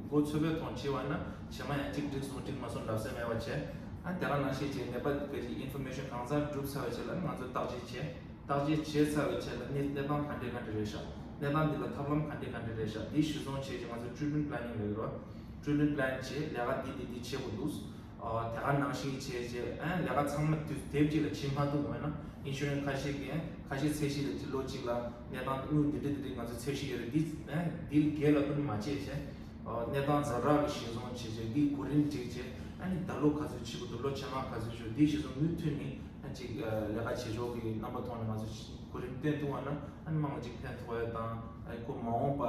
མགོ་ཚོད་པའི་ཐོག་བྱས་པ་ཡིན་ན་རྗེས་མ་ཡང་ཅིག་འགྲིག་སོང་འགྲིག་མ་སོང་ལབ་ས་མེད་པ་བྱས། ཨ་དེ་ག་ནང་བཞིན་བྱས་ནད་པ་གི་ཅིག་ཨིན་ཕོར་མེ་ཤོན་གང་ཚང་སྒྲུབ་ཚར་བའི་རྗེས་ལ་ང་ཚོ་བརྟག་དཔྱད་བྱས། བརྟག་དཔྱད་བྱས་ཚར་བའི་རྗེས་ལ་གནས་གནས་སྟངས་ག་འདྲས་ག་འདྲས་རེད་ཤག་གནས་སྟངས་འདི་ལ་ཐབས་ལམ་ག་འདྲས་ག་འདྲས་རེད་ཤག་འདི་གཞིར་བཟུང་བྱས་ཀྱི་ང་ཚོ་treatment planning ལབ་ཡོད་རེད་བ། treatment plan བྱས། ལས་ཀ་འདི་འདི་འདི་བྱེད་དགོས་འདུག་ཨ་དེ་ག་ནང་བཞིན་བྱས་རྗེས་ཨ་ལས་ཀ་ཚང་མ་དུས་དེབ་གཅིག་ལ་བྱེད་མ་ཐུབ་འོང་ན་ཨིན་ཤུ་རན་སི་ཁ་ཤས་ཀྱིས་ཁ་ཤས་ཚད་གཞི་ལ་ལོ་གཅིག་ལ་གནས་སྟངས་དངུལ་འདི་འདྲ་འདི་འདྲ་ང་ཚོ་ཚད་གཞི་ཡོད་རེད། འདི་ཨ་འདི་ལ་སྒེར་ལ་ཕུལ་མ་བྱས་བྱས་ཨ་གནས་སྟངས་ཛ་དྲག་གི་གཞིར་བཟུང་བྱས་རྗེས་འདི་གོ་རིམ་བསྒྲིགས་བྱས་ཨ་ནི་ད་ལོ་ག་ཚོད་བྱེད་དགོས་འདུག་ལོ་ཕྱི་མ་ག་ཚོད་བྱེད་དགོས་འདི་གཞིར་བཟུང་མུ་མཐུད་ནས་ཨ་ཅིག་ལས་ཀ་བྱེད་ཕྱོགས་ཀྱི་རྣམ་པ་ཐོག་ནས་ང་ཚོ་གོ་རིམ་བཏོན་ཐུབ་པ་ན་ཨ་ནི་མང་ལ་ཅིག་ཕན་ཐོགས་ཡ་དང་ཨ་ནི་ཁོ་མ་འོངས་པ་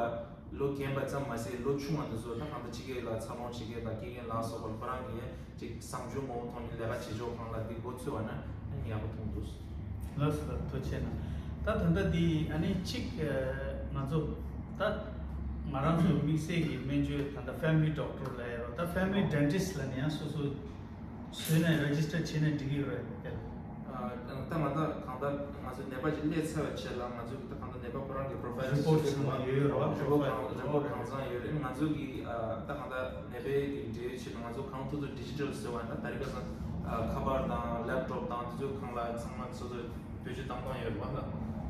ལོ་རྒན་པ་ཙམ་མ་ཟད་ལོ་ཆུང་བ་འདི་ཚོ་ད་གང་ལྟར་ཕྱི་རྒྱལ་ལ་འཚར་ལོངས་བྱེད་མཁན་དང་སྐྱེ་མཁན་ལ་སོགས་པ་ཁོ་རང་གིས་ཅིག་བཟང་སྤྱོད་ངོ་བོ་ཐོག་ནས་ལས་ཀ་བྱེད་ཕྱོགས་སྒང་ལ་འདི་མགོ་ཚོས་པ་ན་ཨ་ནི་ཡག་པོ་མཐོང་འདུག་ལགས་སོ། ཐུགས་རྗེ་ཆེ་གནང་། ད་ད་ལྟ་འདི་ཨ་ནི་གཅིག་ང་ཚོ་ད་ང་རང་ཚོ་དམིགས་བསལ་གྱི་སྨན་བཅོས་ད་ལྟ་family doctor ལབ་ཡ་རོ། ད་family dentist ལབ་ནས་ཡང་སོ་སོ་བཟོས་ནས་register བྱས་ནས་འགྲིག་གི་རེད་པས། ད་ང་ད་གང་ལྟར་ང་ཚོ་ནད་པ་ཅིག་སླེབས་ཚར་བའི་རྗེས་ལ་ང་ཚོ་གི་ད་གང་ལྟར་ནད་པ་ཁོ་རང་གི་profile report ཚང་མ་ཡོད་ཡོད་རོ། report གང་report གང་ཚང་ཡོད་རེད། ང་ཚོ་གི་ད་གང་ལྟར་ནད་པའི་གི་འབྲེལ་ཡོད་ཆེད་དུ་ང་ཚོ་གང་ཐུབ་ཐུབ་digital བཟོས་པ་ཡིན་ན་ད་རེས་ཁ་སང་ཁ་པར་དང་laptop དང་དེ་ཚོའི་སྒང་ལ་ཚང་མ་སོ་སོ་བེད་སྤྱོད་བཏང་སྟངས་ཡོད་རེད་བ། ད་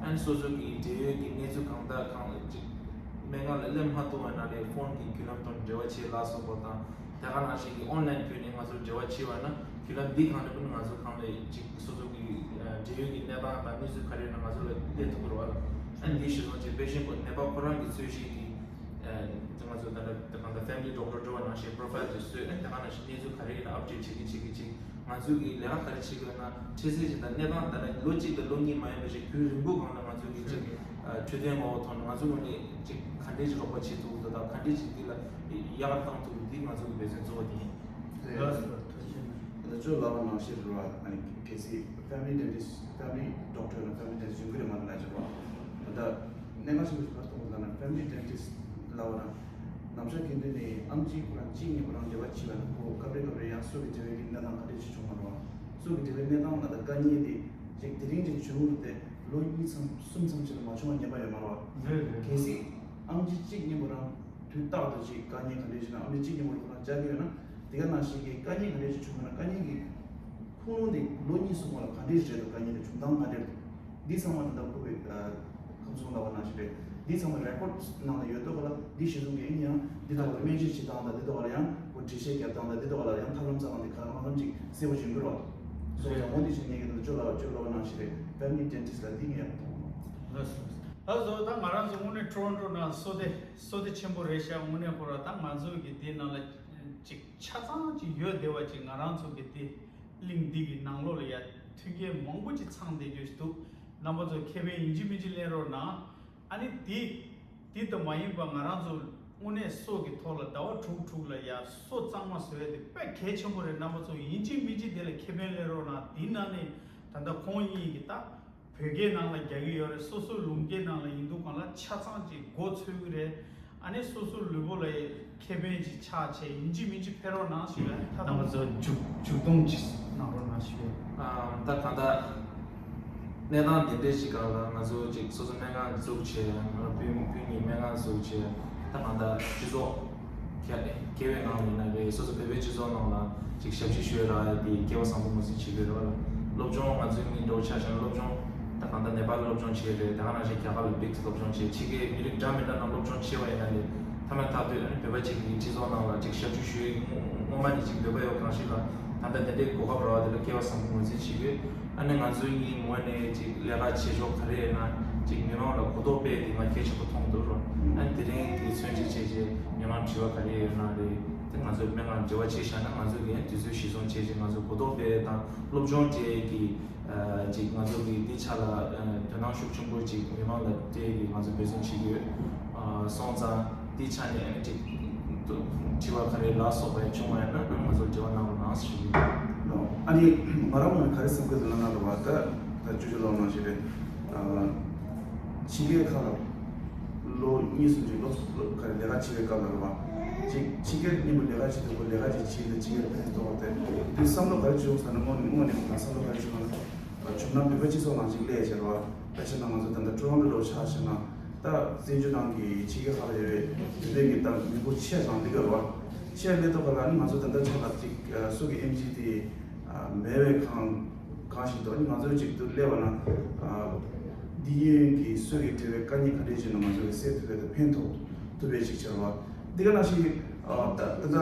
ཨ་ནི་སོ་སོ་གི་འབྲེལ་ཡོད་ཀྱི་གནས་ཚུལ་གང་དག་གང་ཅིག་སྨན་ཁང་ལ་སླེབས་མ་ཐུབ་པ་ན་རེད། ཕོན་གྱི་བརྒྱུད་ལམ་ཐོག་ནས་འབྲེལ་བ་བྱེད་ལ་སོགས་པ་དང་དེ་ག་ནང་བཞིན་གྱི་online བརྒྱུད་ནས་ང་ཚོར་འབྲེལ་བ་བྱེད་པ་ན་བརྒྱུད་ལམ་འདི་གང་འདྲ་བརྒྱུད་ནས་ང་ཚོ་གང་ལས་ཅིག་སོ་སོ་གི་འབྲེལ་ཡོད་ཀྱི་གནས་སྟངས་དང་གནས་ཚུལ་ག་རེ་ཡིན་ན་ང་ཚོ་ལ་སླེབས་ཐུབ་ཀྱི་རེད་བ། ཨ་ནི་འདི་གཞིར་བཟུང་བྱས་patient ཁོ་ནད་པ་ཁོ་རང་གི་འཚོལ་ཞིབ་ཀྱི་ང་ཚོ་ད་ལྟ་གང་ལྟར་family doctor འགྲོ་བ་ནང་བཞིན་profile དེ་བཟོས། ཨ་ནི་དེ་ག་ནང་བཞིན་གནས་ཚུལ་ག་རེ་ཡིན་ན་update བྱེད་ཀྱི་བྱེད་ཀྱི་བྱེད་ཀྱི། ང་ཚོས་ཀྱི་ལས་ཀ་ག་རེ་བྱེད་ཀྱི་ཡོད་ན་འཕྲལ་སེལ་བྱེད་དང་གནས་སྟངས་ད་ལྟ་ལོ་གཅིག་དང་ལོ་གཉིས་མ་ཡིན་པ་ཞིག་རྒྱུན་རིང་པོའི་སྒང་ལ་ང་ཚོས་ཀྱི་ཅིག་འཕྲོད་བསྟེན་ངོ་བོ་ཐོག་ནས་ང་ཚོའི་ངོས་ནས་ཅིག་ག་འདྲས་ཅིག་རོགས་པ་བྱེད་ཐུབ་ཀྱི་འདུག་དང་ག་འདྲས་ཅིག་འདི་ལ་ཡག་བཏང་ཐུབ་ཀྱི་འདི་ང་ཚོ་གི་འབད་བརྩོན་གཙོ་བོ་དེ་ཡིན། ལགས་སོ། ཐུགས་རྗེ་ཆེ། ད་ཅོ་ལགས་པ་ནང་བཞིན་རེད་བ། ཨ་ནི་གལ་སྲིད་family dentist, family doctor ལ་family dentist ཡོང་གི་རེད་མ་རེད་ལབ་ཀྱི་རེད་བ། ད་གནད་འགག་ཆེན་པོ་ཞིག་ག་རེ་མཐོང་གི་ལབ་ན། family dentist ལབ་པ་ན་ནམ་ཞག་དགེ་འདུན་ནས་ཨེམ་ཆི་ཁོ་རང་གཅིག་གཉིས་པོ་རང་འབྲེལ་བ་བྱས་པ་ན། ཁོ་སྐབས་རེ་སྐབས་རེ་ཡང་སོ་གི་འབྲེལ་བའི་གི་གནས་སྟངས་ག་འདྲ་ཞིག་བྱུང་མ་རེད་བ། སོ་གི་འབྲེལ་བའི་གནས་སྟངས་ལ་ད་དཀའ་ངལ་དེ་ཅིག་དེ་རིང་ཅིག་བྱུང་རུང་དེ་ལོ་གཉིས་ཙམ་གསུམ་ཙམ་ཞིག་ལ་མ་བྱུང་བ་ངེས་པ་ཡོད་མ་རེད་བ། རེད་རེད། གལ་སྲིད་ཨེམ་ཆི་གཅིག་གཉིས་པོ་རང་དུས་རྟག་ཏུ་ཅིག་དཀའ་ངལ་ག་འདྲ་ཞིག་ན་ཨེམ་ཆི་གཅིག་གཉིས་པོ་ཁོ་རང་བཅར་གི་ཡོད་ན། དེ་ག་ནང་བཞིན་གྱི་དཀའ་ངལ་ག་འདྲ་ཞིག་བྱུང་ཡོད་ན། དཀའ་ངལ་གྱི་ཁུངས་ལུང་དེ་ལོ་གཉིས་གསུམ་བར་ལ་ག་འདྲ་ཞིག་རེད་འདུག་དཀའ་ངལ་དེ་བྱུང་སྟངས་ག་འདྲ་རེད་འདུག་འདི་ཚང་མ་ད་ལྟ་ཁོ་བའི་ཁམས་གསུམ་ལབ་པ་ནང་བཞིན་རེད། འདི་ཚང་མ་རེ་ཀོཌ་ནང་ལ་ཡོད་མདོག་ལ། འདི་གཞི་བཟུང་གི་ཡིན་ཡང་། འདི་ཐོག་ལ་སྨན་བཅོས་བྱེད་སྟངས་དང་། འདི་ཐོག་ལ་ཡང་ཁོ་འགྲེལ་བཤད་རྒྱབ་སྟངས་དང་། འདི་ཐོག་ལ་ཡང་ཐབས་ལམ་བཙལ་སྟངས་དེ་གང་ལ་གང་འཚམ་ཅིག་གསལ་པོ་ཞིག་ཡོང་གི་རེད་བ། སོ་ཡང་འོ་འདི་ཕྱིར་ངས་ཀྱི་ད་ཅོ་ལགས་པ་ཅོ་ལགས་པ་ནང་བཞིན་རེད། family dentist ལ་འདི་ངས་ཡག་པོ་མཐོང་མ། ལགས་སོ། ལགས་སོ། ད་ང་རང་ཚོ་དངོས་གནས་ཊོ་རོན་ཊོ་ནང་བསོད་བདེ་བསོད་བདེ་ཆེན་པོ་རེད་ཤག་དངོས་གནས་ཁོ་ར་ད་ང་ཚོ་གི་འདི་ནང་ལ་ཅིག་ཆ་ཚང་ཅིག་ཡོད་བསྡད་པ་ཅིག་ང་རང་ཚོ་གི་འདི་གླིང་འདི་གི་ནང་ལོགས་ལ་ཡ་མཐུན་རྐྱེན་མང་པོ་ཅིག་ཚང་བསྡད་རྒྱུ་ཞིག་འདུག་རྣམ་པ་ཚོ་ཁེ་ཕན་ཡིན་གཅིག་མིན་གཅིག་ལེན་རོགས་གནང་། ཨ་ནི་དེ་དེ་ལྟ་མ་ཡིན་པ་ང་རང་ཚོ་དངོས་གནས་སོ་གི་ཐོག་ལ་ཟླ་བ་དྲུག་དྲུག་ལ་ཡ་སོ་གཙང་མ་བཟོ་ཡ་དེ་དཔེ་གལ་ཆེན་པོ་རེད། རྣམ་པ་ཚོ་ཡིན་གཅིག་མིན་གཅིག་དེ་ལ་ཁེ་ཕན་ལེན་རོགས་གནང་། དེའི་ནང་ནས་ད་ལྟ་ཁོང་གཉིས་ཀྱིས་ད་བོད་སྐད་ནང་ལ་རྒྱག་གི་ཡོད་རེད། སོ་སོའི་ལུང་སྐད་ནང་ལ་ཡིན་དུས་གང་ལ་ཆ་ཚང་ཅིག་མགོ་ཚོད་ཀྱི་རེད། ཨ་ནི་སོ་སོའི་ལུས་པོ་ལ་ཁེ་ཕན་ཅིག་ཆགས་བྱས་ཡིན་གཅིག་མིན་གཅིག་ཕེབས་རོགས་གནང་ཞེས་ལ་ཐབས་རྣམ་པ་ཚོ་མཇུག་མཇུག་སྡོམ་ཅིག་གནང་རོགས་གནང་ཞུ། ཨ། ད་གང་ལྟར་གནས་སྟངས་འདི་འདྲས་ཞིག་སྒང་ལ་ང་ཚོ་ཅིག་སོ་སོ་སྨན་ཁང་བཙུགས་བྱས། ང་རང་སྤུན་སྤུན་གཉིས་སྨན་ཁང་བཙུགས་བྱས། ད་གང་ལྟར་སྤྱི་ཚོགས་དགེ་དགེ་བའི་ངང་ཡིན་ན་རེད། སོ་སོ་བོད་པའི་སྤྱི་ཚོགས་ནང་ལ་ཅིག་ཞབས་ཕྱི་ཞུ་ཡ་རག་ཡ་དེ་སྐལ་བ་བཟང་པོ་ངོས་འཛིན་བྱེད་ཀྱི་ཡོད་རེད་བ། སློབ་སྦྱོང་ང་ཚོའི་མི་འདྲ་བོ་ཆ་བཞག་ན་སློབ་སྦྱོང་ད་གང་ལྟར་ནེ་པཱལ་སློབ་སྦྱོང་བྱས་རེད། ད་ག་ནང་བཞིན་རྒྱ་གར་ལ་བིག་སློབ་སྦྱོང་བྱས། ཕྱི་རྒྱལ་མི་རིགས་འདྲ་མི་འདྲ་ནང་སློབ་སྦྱོང་བྱས་པ་ཡིན་ན་ལས་མཐའ་མ་མཐའ་སྟོད་ཨ་ནི་བོད་པ་གཅིག་གི་སྤྱི་ཚོགས་ནང་ལ་ཅིག་ཞབས་ཕྱི་ཞུ་ཡ་སྔོན་མ་ནས་ཅིག་འདོད་པ་ཡོད་གང་ཞིག་ལ་ད་ལྟ་དེ་འདྲའི་གོ་སྐབས་རག་པ་དེ་ལ་སྐལ་བ་བཟང་པོ་ངོས་འཛིན་བྱེད་དགོས། ཨ་ནི་ང་ཚོའི་གཉིས་ངོས་ནས་ཅིག་ལས་ཀ་བྱེད་ཕྱོགས་ག་རེ་ཡིན་ན་ཅིག་མི་མང་ལ་གོ་རྟོགས་སྤེལ་དེ་ང་གལ་ཆེན་པོ་མཐོང་འདུག་རོ། ཨ་ནི་དེ་རིང་གི་མཚོན་བྱེད་བྱས་རྗེས་མི་མང་དྲི་བ་ག་རེ་ཡོད་ན་རེད། དེ་ང་ཚོ་སྨན་ཁང་འབྲེལ་བ་བྱས་བཞག་ན་ང་ཚོ་གིས་དུས་ཚོད་གཞིར་བཟུང་བྱས་རྗེས་ང་ཚོ་གོ་རྟོགས་སྤེལ་དང་སློབ་སྦྱོང་སྤྲད་ཀྱི་ཅིག་ང་ཚོ་གི་འདི་ཆ་ལ་དོ་སྣང་ཤུགས་ཆེན་པོ་ཅིག་མི་མང་ལ་སྤྲད་ཀྱི་ང་ཚོ་འབད་བརྩོན་བྱེད་ཀྱི་ཡོད། སོང་ཙང་འདི་ཆ་ནས་ཨ་ནི་ཅིག་དྲི་བ་ག་རེ་ལ་སོགས་པ་བྱུང་བ་ཡིན་ན་ང་ཚོར་འབྲེལ་བ་གནང་རོགས་གནང་ཞུ་གི་ཡོད། ཨ་ནི་ང་རང་ངོས་ནས་ག་རེ་བསམ་གྱི་འདུག་ལབ་ན་རེད་བ། ད་ད་ཅོ་ཅོ་ལགས་ནང་བཞིན་རེད། ཕྱི་རྒྱལ་ཁག་ལ་ལོ་གཉིས་གསུམ་ཅིག་སློབ་སློབ་ག་རེ་ལས་ཀ་བྱེད་པའི་སྐབས་ལ་རེད་བ། ཅིག་ཕྱི་རྒྱལ་གཉིས་པོ་ལས་ཀ་བྱེད་དུས་ཁོ་ལས་ཀ་ཅིག་བྱེད་དུས་ཕྱི་རྒྱལ་ཕན་ཐོགས་པ་དེ་དུས་བསམ་བློ་ག་རེ་བྱུང་ཟེར་ན། དངོས་དངོས་གནས་ང་བསམ་བློ་ག་རེ་བྱུང་ན། བྱུང་ན་བོད་པ་སྤྱི་ཚོགས་ནང་ཅིག་སླེབས་བྱས་རེད་བ། ད་བྱས་ན་ང་ཚོ་ད་ལྟ་ཊོ་རོན་ཊོ་ལ་ཆ་བཞག་ན་ད་བཙན་བྱོལ་ནང་གི་ཕྱི་རྒྱལ་ཁག་ལ་ཡོད་པའི་བོད་པའི་གི་ད་མི་འབོར་ཆེ་རང་སླེབས་ཀྱི་རེད་བ། ཆེ་སླེབས་ཐོག་ལ་ཨ་ནི་ང་ཚོ་ད་ལྟ་ཆ་ལ་ཅིག་སོ་གི་ཨེམ་ཆི་དེ་མེད་པའི་ཁང་གང་ཞིག་འདུག་ཨ་ནི་ང་ཚོ་ཅིག་ཏུ་སླེབས་པ་ན་འདི་ཡོན་གྱི་སོ་གི་འབྲེལ་བའི་དཀའ་ངལ་ག་འདྲས་ཅིག་ན་ང་ཚོ་གི་སེལ་ཐུབ་པའི་ད་ཕན་ཐོགས་ཐུབ་པའི་ཅིག་བྱ་བ་འདི་ག་ནང་བཞིན་ད་ད་ལྟ།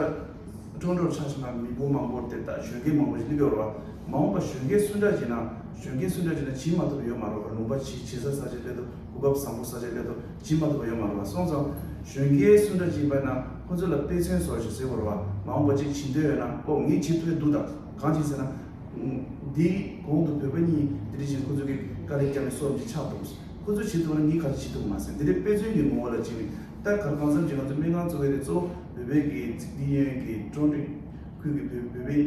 ཀྲུང་གོར་ཆ་བཞག་ན་མི་འབོར་མང་པོ་དེ་དག་གཞོན་སྐྱེས་མང་པོ་ཞིག་སླེབས་ཡོད་རེད་བ། མ་འོངས་པ་གཞོན་སྐྱེས་སུ་འདྲ་བྱས་ན་གཞོན་སྐྱེས་སུ་འདྲ་བྱས་ན་བྱེད་མ་ཐུབ་པ་ཡོད་མ་རེད་བ། ལུང་པ་བྱེད་བྱེད་ས་ས་ཆ་སླེབས་ཐུབ། གོ་སྐབས་བཟང་པོ་ས་ཆ་སླེབས་ཐུབ། བྱེད་མ་ཐུབ་པ་ཡོད་མ་རེད་བ། སོང་ཙང་གཞོན་སྐྱེས་སུ་འདྲ་བྱས་པ་ན་ཁོ་ཚོ་ལ་དཔེ་མཚོན་བཟོ་ཞིག་ཟེར་བ་རེད་བ། མ་འོངས་པ་ཅིག་བྱེད་འདོད་ཡོད་ན་ཨོ་ངས་བྱེད་ཐུབ་ཡ་འདུག་ད་གང་བྱེད་ཟེར་ན། འདིའི་གོང་དུ་བོད་པ་གཉིས་འདི་འདྲ་བྱས་ཁོ་ཚོ་གི་དཀའ་ལས་བརྒྱབ་ནས་སོ་འདི་ཆགས་ཐུབ། ཁོ་ཚོས་བྱེད་ཐུབ་ན་ངས་ག་རེ་བྱེད་ཐུབ་མ་ཟད་འདི་འདྲའི་དཔེ་མཚོན་གྱི་ངོ་བོ་ལ་བྱས་ནས། ད་ག་རེ་གང་འཚམ་ཅིག་ང་ཚོ་སྨན་ཁང་བཙུགས་པ་དེ་གཙོ་བོ་བོད་པའི་གི་འཛུགས་སྐྲུན་ཡོན་གྱི་ཀྲུང་ཀྲིག་ཁུལ་གྱི་བོད་བོད་པའི་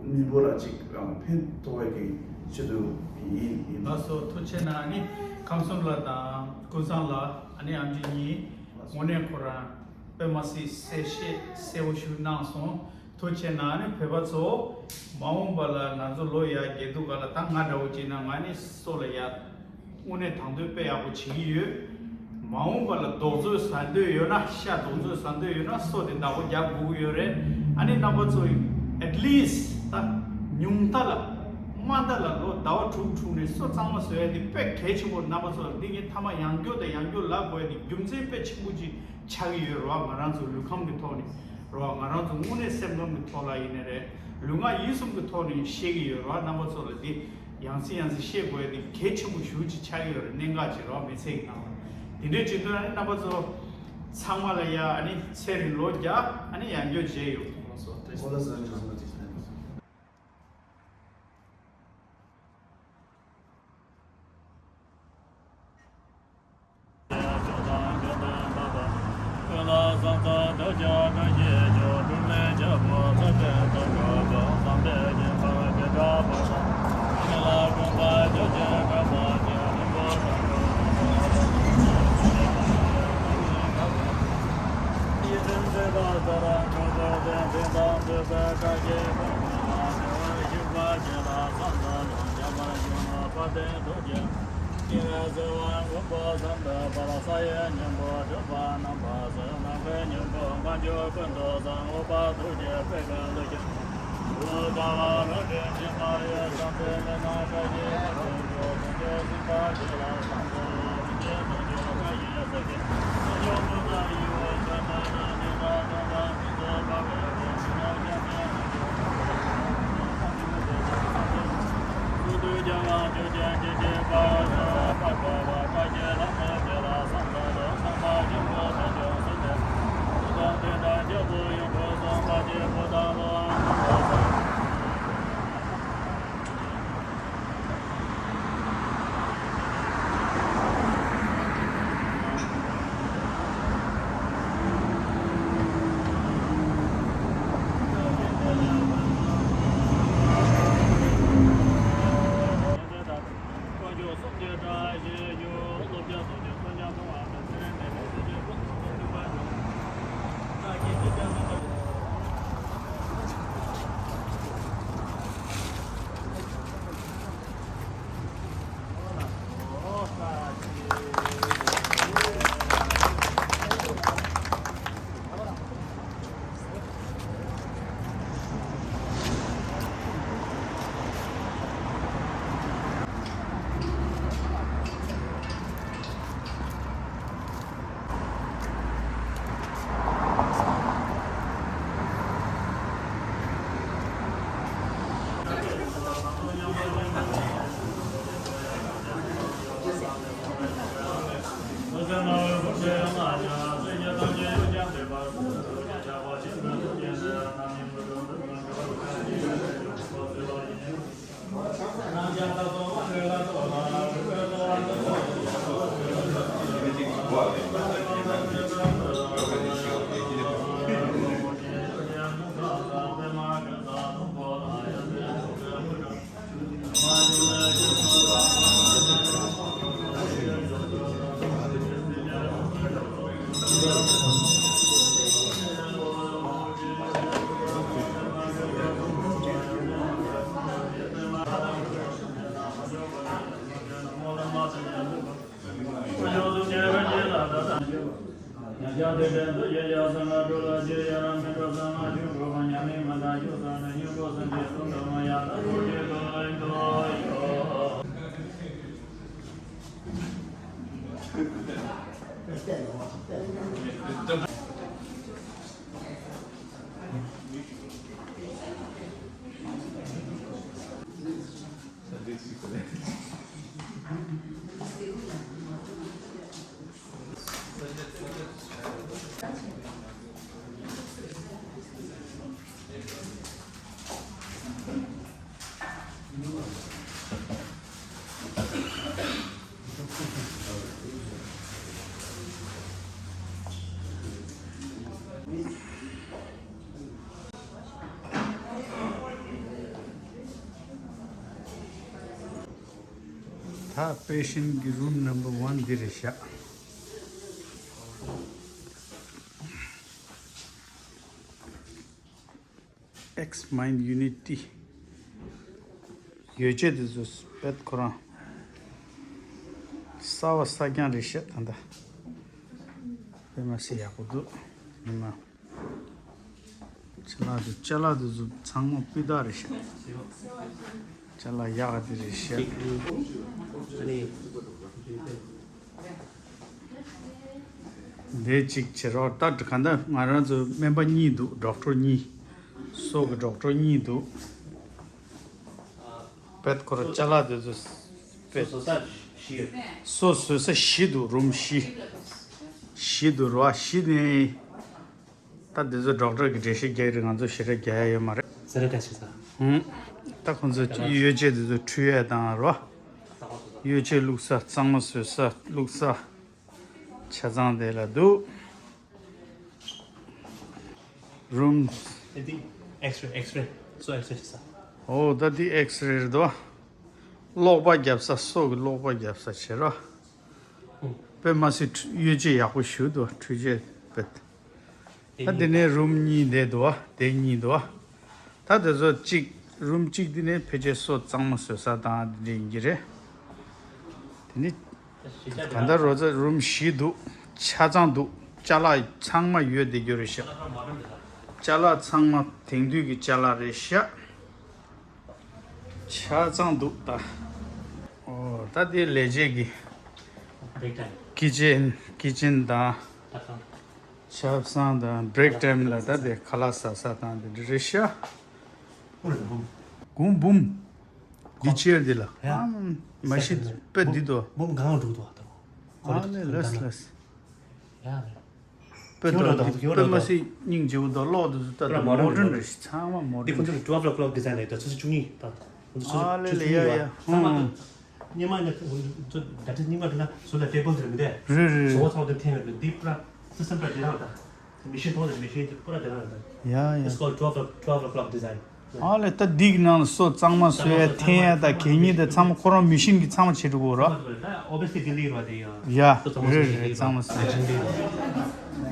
མི་འབོར་ལ་ཅིག་ཕན་ཐོགས་པའི་གི་ཆེད་དུ་ཡིན་ཡིན། ལགས་སོ། ཐུགས་རྗེ་གནང་། ཨ་ནི་ཁམས་གསུམ་ལགས་དང་ཀུན་བཟང་ལགས། ཨ་ནི་ཨམ་ཆི་གཉིས་དངོས་གནས་ཁོ་རང་དཔེ་མ་སྲིད་གསལ་བཤད་གསལ་བོ་ཞིག་གནང་སོང་། ཐུགས་རྗེ་གནང་། ཨ་ནི་བོད་པ་ཚོ་མ་འོངས་པ་ལ་ང་ཚོ་ལོ་ཡར་རྒས་དུས་ག་ལ་ད་ང་འདྲ་བོ་ཅིག་ན་ང་ནི་སོ་ལ་ཡ། དངོས་གནས་དང་དོད་དཔེ་ཡག་པོ་བྱེད་ཀྱི་ཡོད། མ་འོངས་པ་ལ་རྡོག་བརྫོས་ཟ་འདོད་ཡོད་ན། ཤ་རྡོག་བརྫོས་ཟ་འདོད་ཡོད་ན་སོ་དེ་བདག་པོ་རྒྱག་དགོས་ཀྱི་ཡོད་རེད། ཨ་ནི་རྣམ་པ་ཚོ་at least ད་ཉུང་མཐའ་ལ་དམའ་མཐའ་ལ་ལོ་ཟླ་བ་དྲུག་དྲུག་ནས་སོ་གཙང་མ་བཟོ་ཡ་དེ་དཔེ་གལ་ཆེན་པོ། རྣམ་པ་ཚོ་ལ་འདི་ངས་མཐའ་མ་ཡང་བསྐྱར་དང་ཡང་བསྐྱར་ལབ་དགོས་ཡ་དེ་རྒྱུ་མཚན་དཔེ་ཆེན་པོ་ཅིག་ཆགས་ཀྱི་ཡོད་རེད་བ། ང་རང་ཚོ་ལུས་ཁམས་ཀྱི་ཐོག་ནས་རེད་བ། ང་རང་ཚོ་དངོས་གནས་སེམས་ཁམས་ཀྱི་ཐོག་ལ་ཡིན་ནའི་རེད། ལུས་ངག་ཡིད་གསུམ་གྱི་ཐོག་ནས་བཤད་ཀྱི་ཡོད་རེད་བ། རྣམ་པ་ཚོ་ལ་འདི། ཡང་སེ་ཡང་སེ་བཤད་དགོས་ཡ་དེ་གལ་ཆེན་པོ་ཞེ་པོ་ཅིག་ཆགས་ཀྱི་ཡོད་རེད། གནད་འགག་ཅིག་རེད་བ། མི་ཚེ་གི་ནང་ལ་དེ་འདྲའི་བྱེད་དུས་ཨ་ནི་རྣམ་པ་ཚོ་ཚང་མ་ལ་ཡ་ཨ་ནི་ཚེ་རིང་ལོ་བརྒྱ། ཨ་ནི་ཡང་བསྐྱར་མཇལ་ཡོང་། ཀུན་ལ་བཟང་དང་བདག་ཀྱང་བདག་བསྐྱེད་ཀྱང་། འབྲུ་མེད་ ད་པེ་ཤན་གྱི་རུམ་ནམ་བར་ཝན་འདི་རེད་ཤག X mind unity། ཡོ་བྱད་དེ་ཚོ་པད་ཁོ་རང་གསར་བ་གསར་རྐྱང་རེད་ཤག་ད་ལྟ་དཔེ་མ་སྲིད་ཡག་པོ་འདུག་ཉི་མ། ཅ་ལག་དེ་ཅ་ལག་དེ་ཚོ་ཚང་མ་སྤུས་དག་རེད་ཤག་ཅ་ལག་ཡག་དེ་རེད་ཤག་འདི་གཅིག་བྱེད་རོགས། ད་ག་འདྲ་ང་རང་ཚོ་སྨན་པ་གཉིས་འདུག་ཌོག་ཊར་གཉིས། སོ་གི་ཌོག་ཊར་གཉིས་འདུག་པད་ཁོ་ར་ཅ་ལག་དེ་ཚོ་པད། སོ་བཟོ་ས་བཞི་འདུག་རུམ་བཞི། བཞི་འདུག་ར་བ་བཞི་ནས། ད་འདི་ཚོ་ཌོག་ཊར་གྱི་འགྲེལ་བཤད་རྒྱག་རེད། ང་ཚོ་ཞེ་དྲག་རྒྱག་ཡ་ཡོད་མ་རེད། ཟེར་ར་འདྲ་ཞིག་ས། ཧུམ། ད་ཁོང་ཚོ་ཡོ་བྱད་འདི་ཚོ་འཁྲུད་ཡ་དང་རོ། ཡོ་བྱད་བླུགས་ས། གཙང་མ་བཟོ་ས། བླུགས་ས། ཆ་ཚང་དེ་ལ་འདུག་རུམ། འདི་ཨེགས་རེ། ཨེགས་རེ། སོ་ཨེགས་རེ་བྱེད་ས། ཨོ་ད་འདི་ཨེགས་རེ་རེད་དོ། གློག་པ་རྒྱབ་ས། སོ་གི་གློག་པ་རྒྱབ་ས་བྱེད་རོགས། དཔེ་མ་སྲིད་འཕྲུ- གཡོ་ཇེ་ཡག་པོ་ཞུ་འདུག་འཕྲུལ་ཆས་དཔེ། ད་འདི་ནས་རུམ་གཉིས་འདི་འདུག་བ། དེ་གཉིས་འདུག་བ། ད་དེ་ཚོ་གཅིག་རུམ་གཅིག་འདི་ནས་ཕལ་ཆེར་སོ་གཙང་མ་བཟོ་ས་དང་འདི་འདྲ་ཡིན་གྱི་རེད། དེ་ནི་གང་ལྟར་རོ་ཙ་རུམ་བཞི་འདུག་ཆ་ཚང་འདུག་ཅ་ལག་ཚང་མ་ཡོད་བསྡད་རྒྱུ་རེད་ཤག་ཅ་ལག་ཚང་མ་དེང་དུས་ཀྱི་ཅ་ལག་རེད་ཤག་ཆ་ཚང་འདུག་ད། ཨོ་ད་དེ་ལས་བྱེད་ཀྱི་ཀི་ཅན་ཀི་ཅན་དང་ཆབ་གསང་དང་བྷི་རེག་ཊའིམ་ལ་ད་དེ་ཁ་ལག་ཟ་ས་དང་དེ་འདྲ་རེད་ཤག་འགུམ་འབུམ། འདི་ཆེར་འདི་ལ། ཡ། ཨམ། མ་གཞི་དཔེ་འདི་དོ། འབུམ་གང་འགྲོ་འདུག་ཨ་ལེ་ལས་ལས། ཡ། དཔེ་ཁྱོད་རང་དང་ཁྱོད་དཔེ་རང་མ་དང་སྲིད་སྙིང་རྗེ་བོ་དང་གློག་དུ་སུ་ལྟ་དང་མོ་ཌན་རེད། ཚང་མ་མོ་ཌན། འདི་ཁོ་ཚོ་གི་twelve o'clock design ལ་ཡོད་ད། ཆུ་ཚོད་བཅུ་གཉིས་དང་། ཁོ་ཚོ་ཨ་ལེ་ལེ། ཡ་ཡ། ཧུམ། སྔོན་མ་ནི་ཁོ་ཚོ་ད་ལྟ་སྔོན་མ་དེ་ན་ཟུར་ལ་ཊེ་བལ་དེ་མི་དེ། རེད་རེད་རེད། བཟོ་བ་ཚང་མ་དེ་འཐེན་ཡོད་རེད། འདི་པུ་ར་སི་སི་ཊེམ་པུ་ར་དེ་རང་ད། མི་ཤིན་ཐོག་ནས་མི་ཤིན་དེ་པུ་ར་དེ་རང་ད། ཡ་ཡ། It's called twelve twelve o'clock design. ཨ་ལེ་ད་འདིའི་ནང་ལ་སོ་གཙང་མ་བཟོ་ཡ་འཐེན་ཡ་ད་གད་སྙིགས་ད་ཚང་མ་ཁོ་རང་མི་ཤིན་གྱིས་ཚང་མ་བྱེད་འགྲོ་གི་ར། ད་ཨོ་བི་ཡས་ལི་ལི་ར་དེ་ཡ། ཡ་རེད་རེད་རེད། གཙང་མ་བཟོ་ཡ།